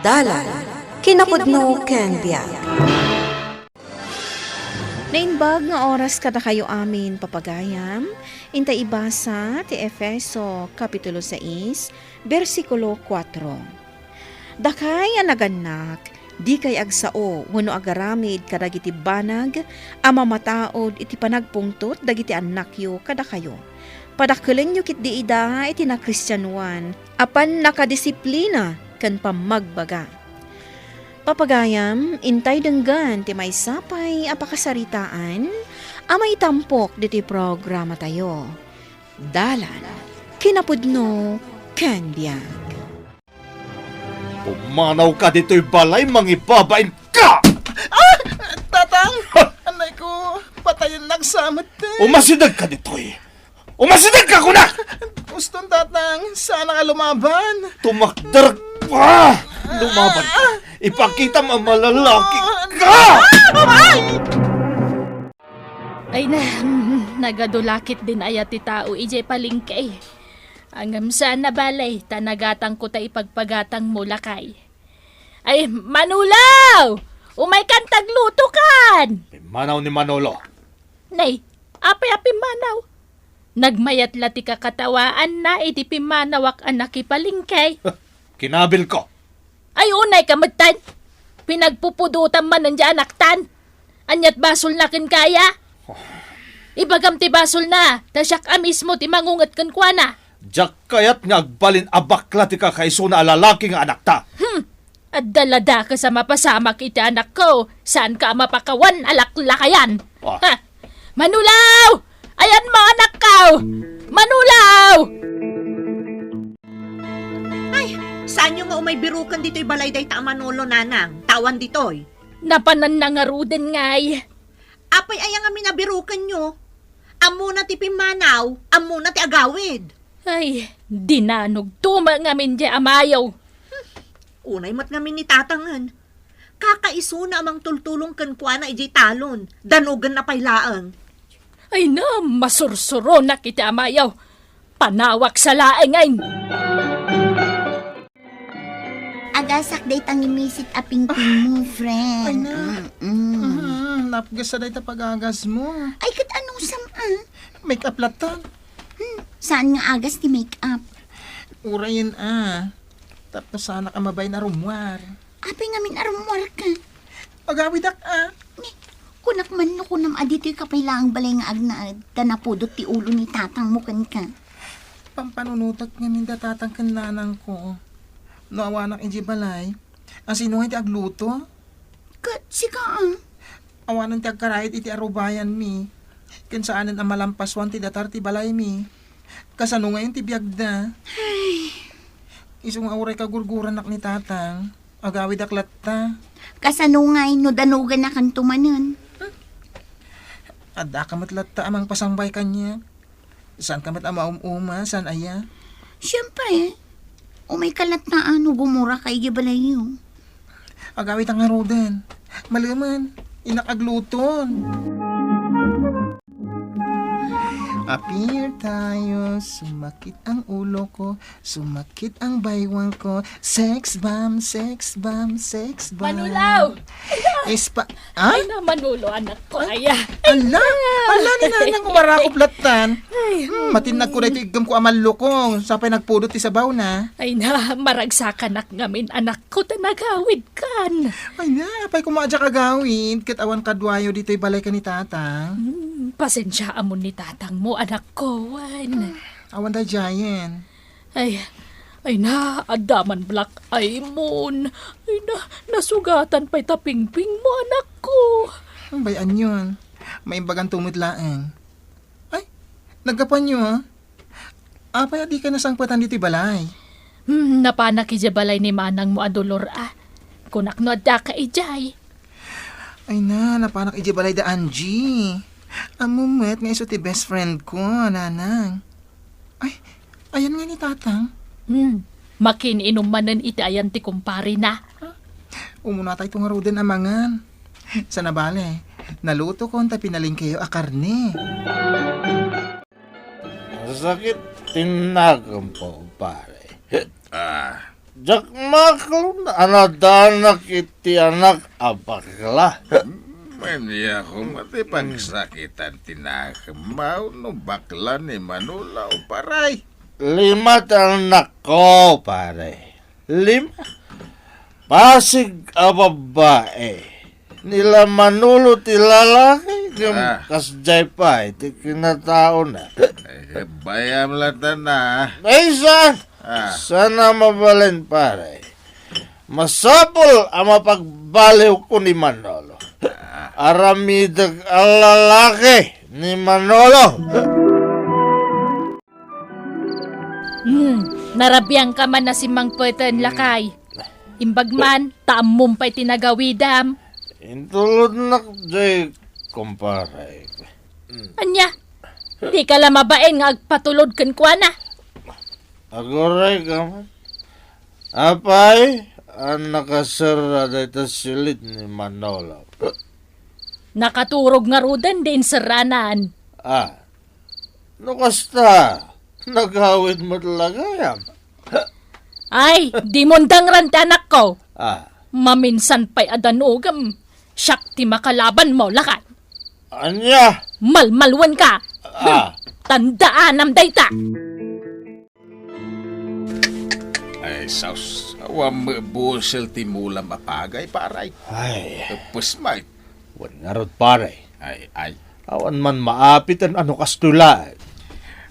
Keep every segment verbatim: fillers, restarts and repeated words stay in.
Dalan, kinapudno ken biag. Naimbag nga oras kadakayo amin, papagayam. Inta ibasa ti Efeso, Kapitulo sais, bersikulo kuatro. Dakay a nagannak, dikay agsao wenno agaramid kadagiti banag a mamataud iti panagpungtot dagiti annakyo kadakayo. Padakelenyo ketdi ida iti nakristianoan a pannakadisiplina ken pammagbaga. Papagayam, intay denggen ti maysa pay a pakasaritaan a maitampok ditoy programatayo. Dalan, kinapudno, ken biag. Pumanawka ditoy balay, mangibabainka! Ah! Tatang! Anay ko, patayennak sa met. Umasidegka ditoy! Umasidegka, kunak! Uston, Tatang, saanak a lumaban. Tumakder ka! Lumaban ka! Ipakitam a malalaki ka! Ay na, mm, nagadu la ketdin aya ti tao idiay palengke. Ngem saan a bale, ta nagatangko ta ipagpagatangmo, lakay. Ay, Manolo! Umaykan ta aglutokan! Pimmanaw ni Manolo. Nay, apay a pimmanaw? Nagmayat la ti kakatawaanna idi pimmanawak a nakipalengke. Kinabilko. Ay, unayka metten. Pinagpupudotam manen diay anaktan. Ania't basolna kenka aya? Ibagam ti basolna, ta siak a mismo ti mangunget kenkuana. Diak kayat nga agbalin a bakla ti kakaisuna a lalaki nga anakta. Hmm. Adda la dakes a mapasamak iti anakko, saanka a mapakawan a laklakayan. Ah. Ha? Manolo! Ayanmo anakko! Manolo! Ay, saanyo nga umay biroken ditoy balay dayta a Manolo, nanang? Ta awan ditoy. Napananna ngaruden ngay. Apay aya ngamin a birokenyo? Ammona ti pimmanaw, ammona ti agawid. Ay, dinanogto met ngamin diay amayo. Unay met ngamin ni tatangen. Kakaisuna a mangtultulong kenkuana idiay talon, danogenna pay laeng. Ay na, masursuronak iti amayo. Panawak sa laengen. Agasak dayta ngimisit a pingpingmo, friend. Ay na. Mm-mm. Mhm, napgessa dayta pag-agasmo. Ay, ket anusam, ah? Make-up latta. Hmm, saan nga agas ti make-up? Urayen, ah. Tapno saanak a mabain a rummuar. Apay ngamin a rummuarka? Agawidak, ah. Ni, kunak man no kunam a ditoyka pay laeng balay nga agnaed, ta napudot ti ulo ni tatangmo kenka. Pampanunotek ngamin da tatang ken nanangko. No awanak idiay balay, asino ngay ti agluto? Ket sika, ah? Awanen ti agkarayat iti arubayanmi. Ken saanen a malampasuan ti datar ti balaymi. Kasano ngayon ti biagda? Ay. Isu nga uray kagurguranak ni tatang, agawidak latta. Kasano ngay no danogennakanto manen? Addaka met latta a mangpasangbay kaniak. Saanka met a maum-uma, saan aya? Siempre, umayka latta a no gumuraka idiay balayyo. Agawid a ngaruden. Malemen, innak agluton. Apir tayo, sumakit ang ulo ko, sumakit ang baywang ko. Sex bomb, sex bomb, sex bomb. Manulaw! Ispa-, ha? Ay na, Manolo, anak ko, aya. Ala, ala ni nanang umarakop lattan. Ay, hmm, matinnag ko daytoy iggem ko a mallukong, sapay nagpudot ti sabaw na. Ay na, maragsakanak ngamin, anak ko, ta nagawid kan. Ay na, apay koma a diak agawid, ket awan kaduayo ditoy balay ken ni tatang. Hmm, pasensiaamon ni tatangmo, anak ko, wen. Awan daydiayen. Ay, ay na, adda man black eye mon. Ay na, nasugatan pay ta pingpingmo, anak ko. Bay, anian? Maimbaganto met laeng. Ay, naggapuanyo, ah? Apay a dika nasangpetan ditoy balay? Hmm, napanak idiay balay ni manangmo a Dolor, ah. Kunak no addaka idiay. Ay na, napanak idiay balay da Angie. Ammom met nga isu ti best friend ko, nanang. Ay, ayan nga ni tatang. Hmm, makiinum manen iti ayan ti kumparena. Umunatayto ngaruden a mangan. Sana bale, nalutokon ta pinalengkeyo a karne. Sakit ti nakem, pare. Ah. Diak maklon a nadanak iti anak a bakla. Ania koma ti pagsakitan ti nakemmo no bakla ni Manolo, pare? Lima ti anakko, pare. Lima. Pasig a babbai. Ni la Manolo ti lalaki, ngem Ah. kasdiay pay ti kinataona. Ay, bayam latta na. Ay, saan? Ah. Saan a mabalin, pare. Masapul a mapagbaliwko ni Manolo. Ah. Aramidek a lalaki ni Manolo. Hmm, narabiangka man a simmangpeten, lakay. Imbag man, ta ammom pay ti nagawidam. Intulodnak jay, kumpare. Ania? Dika la mabain nga agpatulod kenkuana? Aguray ka man. Apay, a nakaserra dayta silit ni Manolo. Nakaturog ngaruden di inserranan. Ah, no kasta, nagawid met la gayam. Ay, dimon dangran ti anakko. Ah. Maminsan pay a danogem. Siak ti makalabanmo, lakay. Ania? Malmalwenka. Ah. Hmm, tandaanam dayta. Ay, sus, awan met busel ti mulam a pagay, pare. Ay. Eppes met. Wen ngarud, pare. Ay, ay. Awan man maapiten a no kastoy laeng.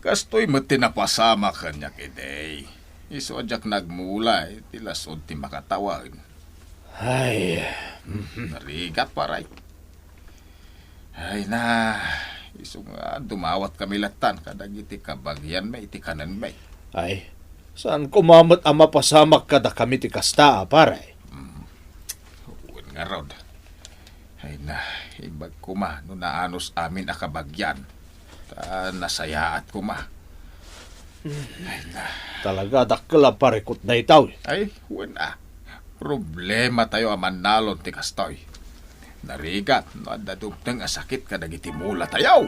Kastoy met ti napasamak kaniak idi. Isu a diak nagmula iti las-ud ti makatawen. Ay. Narigat, pare. Ay na, isu nga dumawatkami lattan kadagiti kabagianmi iti kanenmi. Ay, saan koma met a mapasamak kadakami ti kasta, pare? Mm. Wen ngarud. Ay na, imbag koma no naanus amin a kabagian. Ta nasayaat koma. Ay na. Talaga, dakkel a parikut daytoy. Ay, wen a. Problematayo a mannalon ti kastoy. Narigat no adda dumteng a sakit kadagiti mulatayo.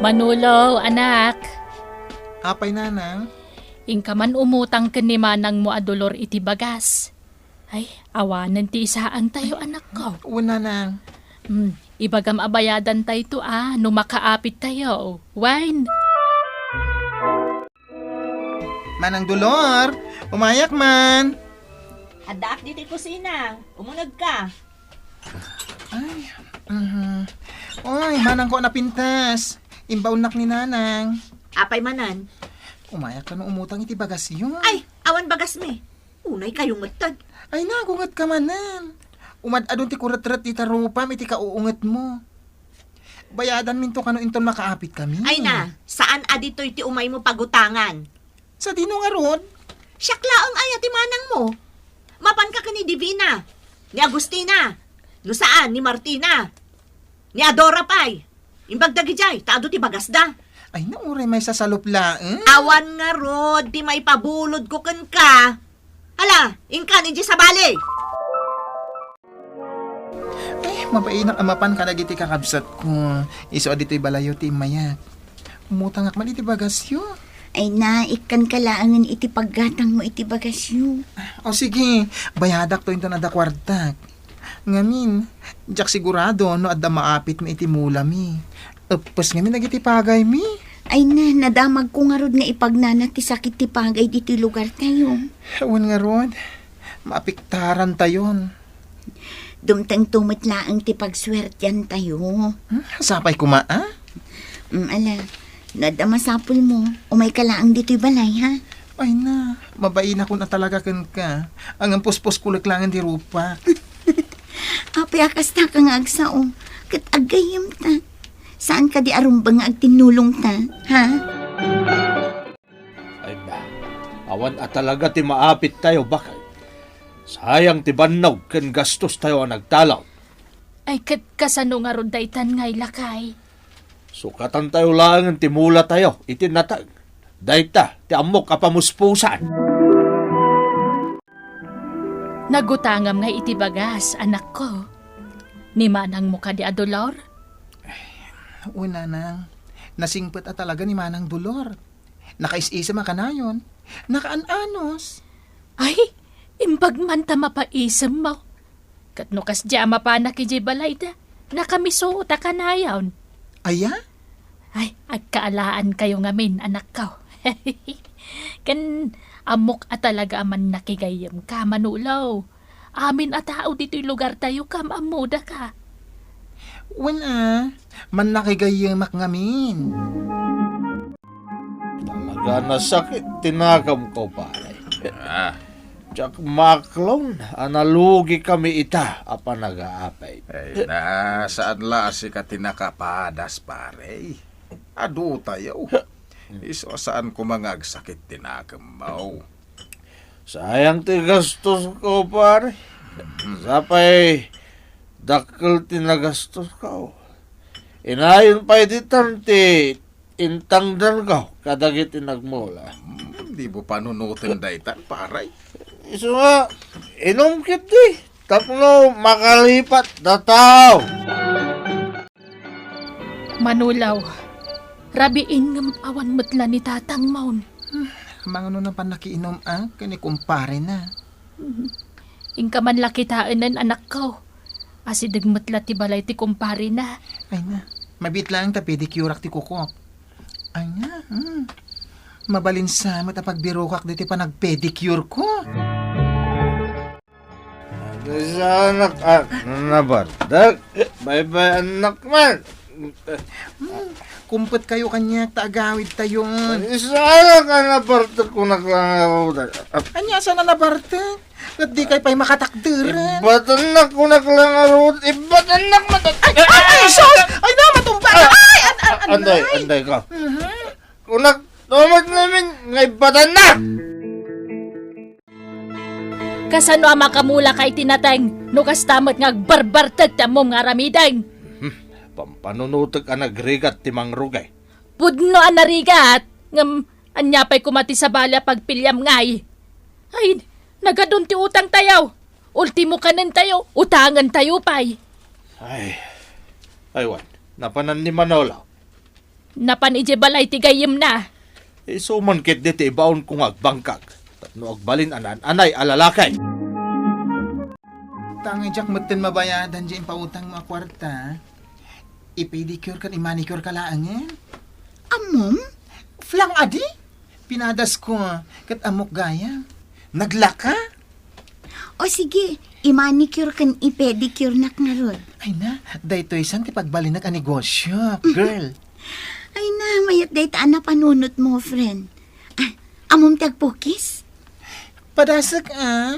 Manolo, anak. Apay, nanang? Inka man umutang ken ni manangmo a Dolor iti bagas. Ay, awanen ti isaantayo, anakko. Wen, nanang. Hmm, ibagam a bayadantayto a no makaapittayo. Wen. Manang Dolor, umayak man. Addaak ditoy kusina. Umunegka. Ay, mhm. Oy, manangko a napintas. Imbaonnak ni nanang. Apay manen? Umayak kano umutang iti bagasyo. Ay, awan bagasmi. Unay kayo ngettad. Ay, nagungetka manen. Umad-adun ti kuretret iti tarupam iti kauungetmo. Bayadanminto kano inton makaapitkami. Ay na, saan a ditoy ti umaymo pagutangan. Sadino ngarud? Siak laeng aya ti manangmo. Mapanka ken ni Divina, ni Agustina, no saan, ni Martina, ni Adora pay. Imbag dagidiay, ta adu ti bagasda. Ay, na uray maysa salup laeng. Awan ngarud ti maipabulodko kenka. Hala, inkan idiay sabali. Ay, mabainak a mapan kadagiti kakabsatko. Isu a ditoy balayo ti immayak. Umutangak man iti bagasyo. Ay na, ikkanka laengen iti paggatangmo iti bagasyo. O sige, bayadakto inton adda kuartak. Ngamin, diak sigurado no adda maapitmi iti mulami. Eppes ngamin dagiti pagaymi. Ay na, nadamagko ngarud nga ipagnana ti sakit ti pagay ditoy lugartayo. Wen ngarud, maapektarantayon. Dumtengto met laeng ti pagsuertiantayo. Hmm, sapay koma, a? Mm, ala, no adda masapulmo, umayka laeng ditoy balay, ha? Ay na, mabainakon a talaga kenka. Ngem puspusko laengen ti rupak. Apay a kastaka nga agsao, ket aggayemta. Saan kadi a rumbeng nga agtinnulongta, ha? Ay na, awan a talaga ti maapittayo, baket. Sayang ti bannog ken gastostayo a nagtalaw. Ay, ket kasano ngarud daytan ngay, lakay? Sukatantayo laengen ti mulatayo iti nateng. Dayta ti ammok a pamuspusan. Nagutangam ngay iti bagas, anakko. Ni manangmo kadi a Dolor? Wen, nanang, nasingpet a talaga ni Manang Dolor. Nakaisisem a kanayon. Nakaan-anos. Ay, imbag man ta mapaisem mo. Ket no kasdiay a mapanak idiay balayda, nakamisuot a kanayon. Aya? Ay, agkaalaan kayo ngamin, anakko. Ken ammok a talaga a mannakigayyem ka, Manulaw. Amin a tao ditoy lugar tayo, kam-ammoda ka. Wen a, mannakigayyemak ngamin. Talaga nasakit ti nakem ko, pare. Ah. Diak maaklon a nalugi kami ita a panagaapay. Ay na, saan la a sika ti nakapadas, pare. Adu tayo. Isu a saan koma nga agsakit ti nakemmo. Sayang ti gastos ko, pare. Sapay dakkel ti nagastos ko. Inayon pay ditan ti intangdan ko kadagiti nagmula. Hmm, di mo panunoten daytan, pare. Isu nga, inum ketdi tapno makalipat dataw. Manulaw, rabiin ngem awan met la ni tatangmon. Mangano napan nakiinum a ken ni kumparena? Inka man la kitaenen, anakko. Asideg met la ti balay ti kumparena. Ay na, mabiit laeng ta pedicure-ak ti kukok. Ay na, hmm. Mabalin sa met a pagbirokak ditoy panagpedicure ko. Anak, ah, nabartek. Bye-bye, anak man. Hmm, kumpet kayo kaniak ta agawid tayo. Saan ka nabartek, kunak la ngarud? Ania, saan a nabartek? Ket dikay pay makatakder. Ibatan na, kunak la ngarud. Ibatan na, mata-, ay, ay, ay, sus! Ay, na, matumba na. Ay, an, an, an, anday, ay. Anday ka. Mhm. Kunak, tumak namin, nga ibatan na. Kasano a makamulaka iti nateng no kasta met nga agbarbartek ti ammom nga aramiden? Hmm, pampanunotek a nagrigat ti mangrugay. Pudno a narigat, ngem ania pay koma ti sabali a pagpiliam ngay? Ay, nagadun ti utang tayo. Ultimo kanen tayo, utangen tayo pay. Ay, ay wen, napanan ni Manolo. Napan idiay balay ti gayyemna. Isu man ketdi ti ibaonko nga agbangkag tapno agbalin a naan-anay a lalaki. Tangay diak metten mabayadan diay impautangmo a kuarta. I-pedicure ken i-manicure ka laengen. Ammom? Flang adi? Pinadasko, ket ammok gayam. Naglaka? O sige, i-manicure ken i-pedicure-nak ngarud. Ay na, daytoy san ti pagbalinnak a negosyo, girl. Ay na, mayat dayta a napanunotmo, friend. Ah, ammom ti agpukis? Padasek, ah.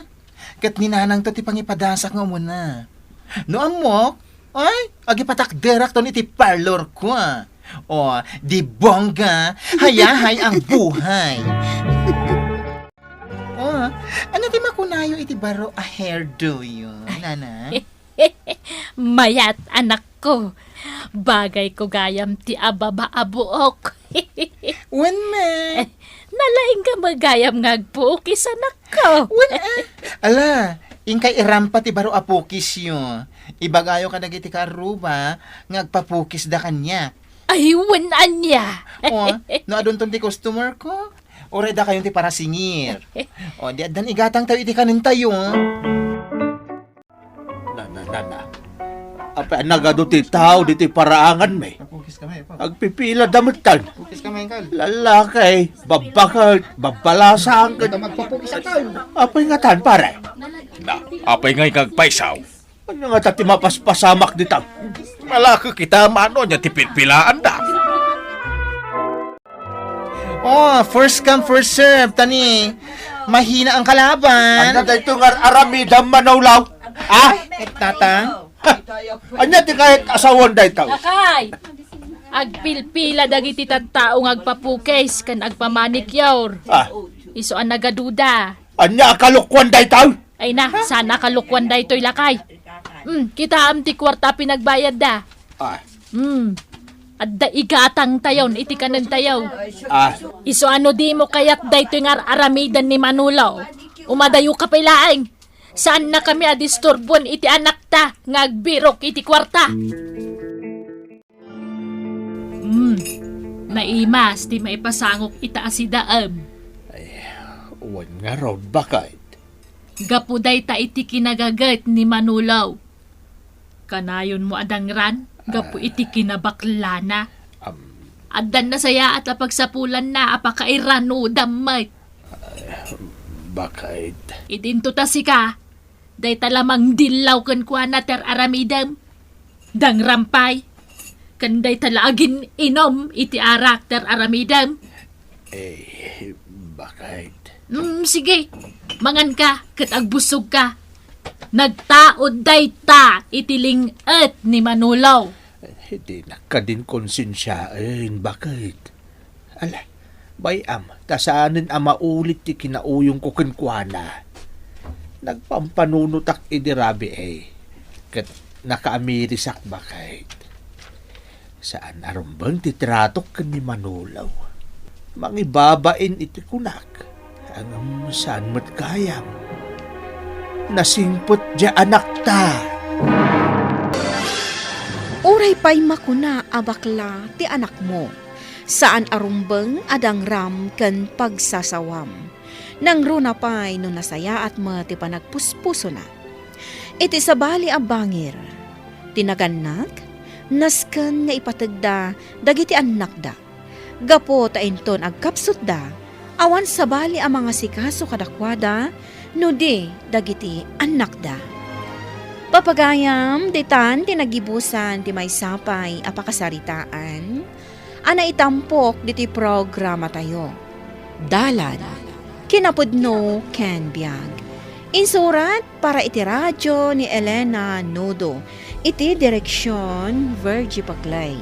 Ket ni nanangto ti pangipadasak nga umuna. No ammok, ay, agipatakderakton iti parlor ko, ah. O, di bongga, hayahay ang buhay. O, ania ti makunayo iti baro a hairdo-yo, nana? Mayat, anakko. Bagayko gayam ti ababa a buok. Wen met. Nalaingka met gayam nga agpukis, anakko. Wen, ah. Ala, inkay irampa ti baro a pukisyo. Ibagayo kadagiti kaarruba nga agpapukisda kaniak. Ay, wen ania? O, no adunton ti customer ko, uray dakayon ti parasingir. O, di addan igatangtayo iti kanentayo. Na, na, na, na. Apay a nagadu ti tao ditoy paraanganmi? Papukis kami, pa. Agpipila da metten. Pukis kami, Kal. Lalaki, babbaket, babbalasang. Ito, magpapukis ako. Apay ngatan, pare? Na, apay ngay kagpaysaw? Ania ngata ti mapaspasamak dita? Malaki kita, mano, ania ti pilpilaanda? Oh, first come, first serve, tani. Mahina ang kalaban. Ania daytoy nga ar-aramidam, Manulaw? Ah? Ay, tatang. Ania ti kayat asawan daytoy? Lakay! Agpilpila dagiti tattao nga agpapukis ken agpamanicure. Ah. Isu a nagaduda. Ania a kalokuan daytoy? Ay na, saan a kalokuan daytoy, lakay? Hmm, kitaem ti kuarta a pinagbayadda. Ah. Hmm. Adda igatangtayon iti kanentayo. Ah. Isu a no dimo kayat daytoy nga ar-aramiden ni Manolo, umadayoka pay laeng. Saannakami a disturbuen iti anakta nga agbirok iti kuarta. Hmm. Naimas ti maipasangok ita a sidaem. Ay, wen ngarud, baket. Gapu dayta iti kinagaget ni Manolo. Kanayonmo a dangran gapu Ah. iti kinabaklana. Am. Addan nasayaat a pagsapulanna a pakairanudam met. Baket. Idinto ta sika, dayta la mangdillaw kenkuana ti ar-aramidem. Dangram pay, ken dayta la agin-inom iti arak ti ar-aramidem. Eh, baket. Mm, sige, manganka ket agbussogka. Nagtaud dayta iti ling-et ni Manolo. Dinak kadin konsensiaen, baket. Ala, bay-am, ta saanen a maulit ti kinauyongko kenkuana. Nagpampanunotak idi rabii, ket nakaamirisak, baket. Saan a rumbeng ti tratok ken ni Manolo. Mangibabain iti kunak, ngem saan met gayam. Nasingpet diay anakta. Uray pay makuna a bakla ti anakmo, saan a rumbeng a dangram ken pagsasawam. Nangruna pay no nasayaat met ti panagpuspusona. Iti sabali a bangir, ti nagannak, nasken nga ipategda dagiti annakda. Gapu ta inton agkapsutda, awan sabali a mangasikaso kadakuada no di dagiti annakda. Papagayam, ditan ti nagibusan ti maysa pay a pakasaritaan a naitampok ditoy programatayo. Dalan, kinapudno ken biag. Insurat para iti radio ni Elena Nudo. Iti direksion, Virgie Paclay.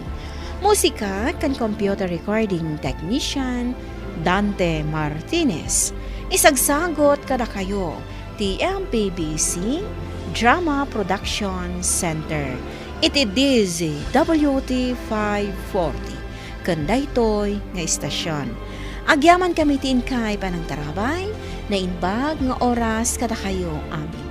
Musika ken computer recording technician, Dante Martinez. Isagsagot kadakayo ti M P B C Drama Production Center iti D Z W T five forty ken daytoy nga istasion. Agyamankami ti inkay panangtarabay, naimbag nga oras kadakayo amin.